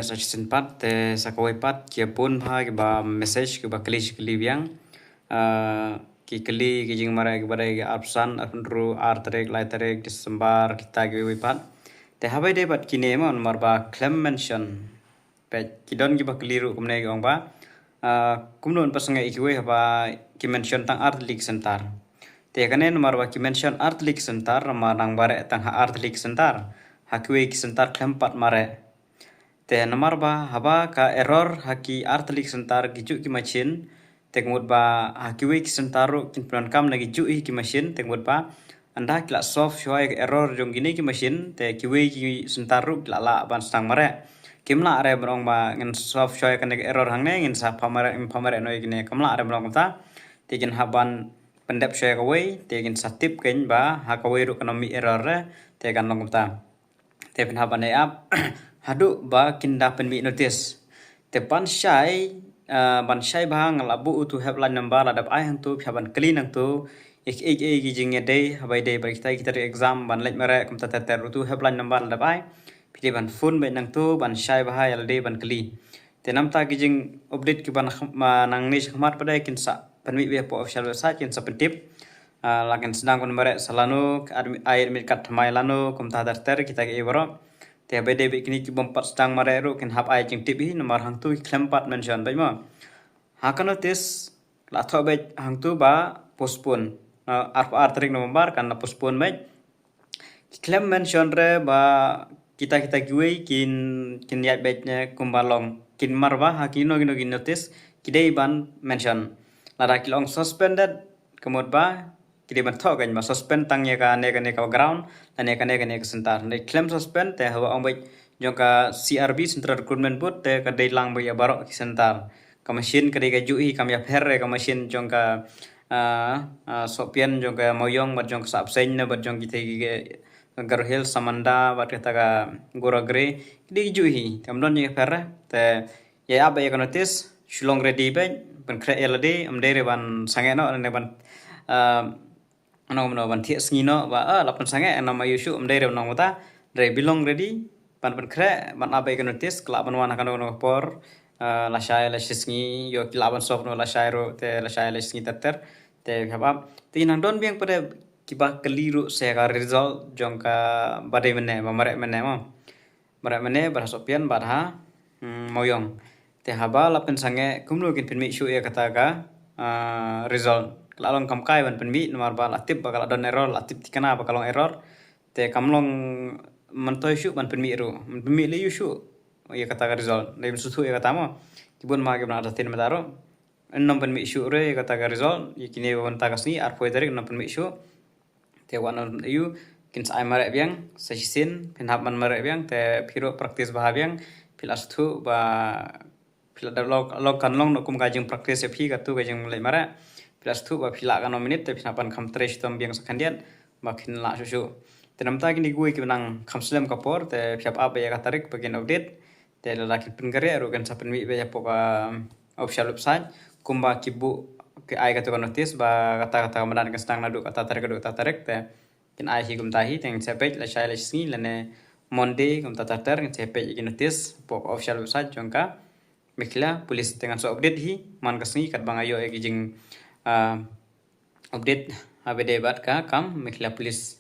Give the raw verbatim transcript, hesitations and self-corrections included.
Sa shisien pat te sa kawei pat ki bun bha kiba message kiba kylli shi kylli biang. Ah, ki kylli ki jingmareh kiba dei ki arphew san, arphew hynriew, ar tarik, lai tarik December, kita kiwei pat. Te haba ïadei bad kine mo namar ba khlem mention. Peit, ki don kiba kylli ruh kumne ki ong ba, ah, kumno yn pynsangeh ïa kiwei haba ki mention tang ar tylli ki center. Te kane namar ba ki mention ar tylli ki center, namar nang mareh tang ha ar tylli ki center. Ha kiwei ki center khlem pat mareh. Te namar ba haba ka error ha ki ar tylli ki center ki juh ki machine, te ka mut ba ha kiwei ki center ruh kin pyndonkam na ki juh hi ki machine, te ka mut ba ynda ki la solve shuwa ïa ka error jong kine ki machine, te kiwei ki center ruh ki la lah ban sdang mareh. Kim lah re ban ong ba ngin solve shuwa ïa kane ka error hangne, ngin sa phah mareh, ngin phah mareh noh ïa kine, kam lah re ban ong kumta. Te kin hap ban pyndep shuwa ïa kawei, te kin sa tip kein ba ha kawei ruh kan ym mih error re, te kan long kumta. Te phin hap ban ïa ap haduh ba kin da pynmih notice. Te ban shai, ah, ban shai bha nga la buh utu helpline number la dep ai hangtu, phi hap ban kylli nangtu ïa kiei kiei ki jingïadei haba ïadei bad kita ki tarik exam ban leit mareh kumta ter ter, utu helpline number la dep ai. Phi dei ban phone beit nangtu ban shai bha ïa lade ban kylli. Te namta ki jing update kiba nang, ma, nangne shakhmat pat de kin sa pynmih beit hapoh official website, kin sa pyntip. Ah, la kin sdang ban mareh sa lano, admi-, ai admit card thymmai lano, kumta ter ter kita kiei baroh. Te haba ïadei bad kine kibym pat sdang mareh ruh kin hap ai jingtip hi namar hangtu ki khlem pat mention beit mo. Ha ka notice la thoh beit hangtu ba postpone. Ah, arphew ar tarik November kan la postpone beit. Ki khlem mention re ba kita kita kiwei kin, kin ïaid beit ne kumba long. Kin mar ba ha kino kino ki notice ki dei ban mention. Lada ki long suspended, ka mut ba ki dei ban thoh kein ba suspend tang ïa kane kane ka ground, lane kane kane ka center. Lada khlem suspend te haba ong beit jong ka C R B, Central Recruitment Board, te ka dei lang beit ïa baroh ki center. Ka machine ka dei ka juh hi, kam ïapher re ka machine jong ka, ah, ah, Sohpian, jong ka Mawïong, bad jong ka Sahpsein, ne bad jong kita ki, ki Garo Hills, Samanda, bad kata ka Gura Grey, ki dei ki juh hi. Te ym don jingïapher re. Te ïa ap beit ïa ka notice, shu long ready beit, pynkhreh ïa lade, ym dei re ban sangeh noh, ne ban, ah, Ano mano ban thiah sngi noh ba, ah, la pynsangeh, ano ma ïoh shuh, ym dei re ban ong kumta. Dei re be long ready ban pynkhreh, ban ap beit ïa ka notice, ka lah ban wan ha kano kano ka por, ah, lashai lashisngi, ïoh ki lah ban solve noh lashai ruh, te lashai lashisngi ter ter, te phi hap ap. Te nang don biang pat de kiba kylli ruh sa ïa ka result jong kaba dei mynne, ba mareh mynne mo. Mareh mynne bad ha Sohpian bad ha, hmm, Mawïong. Te haba la pynsangeh kumno kin pynmih shuh ïa kata ka, ah, result. Ka la long kam kai ban pynmih namar ba la tip ba ka la don error, la tip thikna ba ka long error. Te kam long myntoi shuh ban pynmih ruh. Ban pynmih lei ïoh shuh ïa kata ka result. Dei ban sngewthuh ïa kata mo. Ki bun ma ki bna artatien mynta ruh. Ym pynmih shuh re ïa kata ka result, ïa kine ba mynta ka sngi, arphew tarik, ym pynmih shuh. Te wat nym ïoh, kin sa ai mareh biang, sa shisien, phin hap ban mareh biang, te phi ruh practice bha biang, phi la sngewthuh ba, phi la da long, long kan long, noh kum ka jingpractice ïa phi, katu ka jingleit mareh, phi la sngewthuh ba phi lah kano minit, te phin hap ban kham trei shitom biang sa khyndiat, ba kin lah shuh shuh. Te namta kine kiwei kiba nang kham slem ka por, te phi hap ap ïa ka tarik, ba kin update, Te lada kin pynkhreh ruh kin sa pynmih beit hapoh ka, um, official website. Kumba ki buh ki ai katu ka notice ba kata kata ka madan kan sdang naduh kata tarik haduh kata tarik te kin ai hi kumta hi te ngin sa peit lashai lashisngi lane Monday kumta ter ter ngin sa peit ïa ki notice hapoh ka official website jong ka Meghalaya Police te ngan sa update hi man ka sngi katba nga ïoh ïa ki jing, ah, update haba ïadei bad ka kam Meghalaya Police.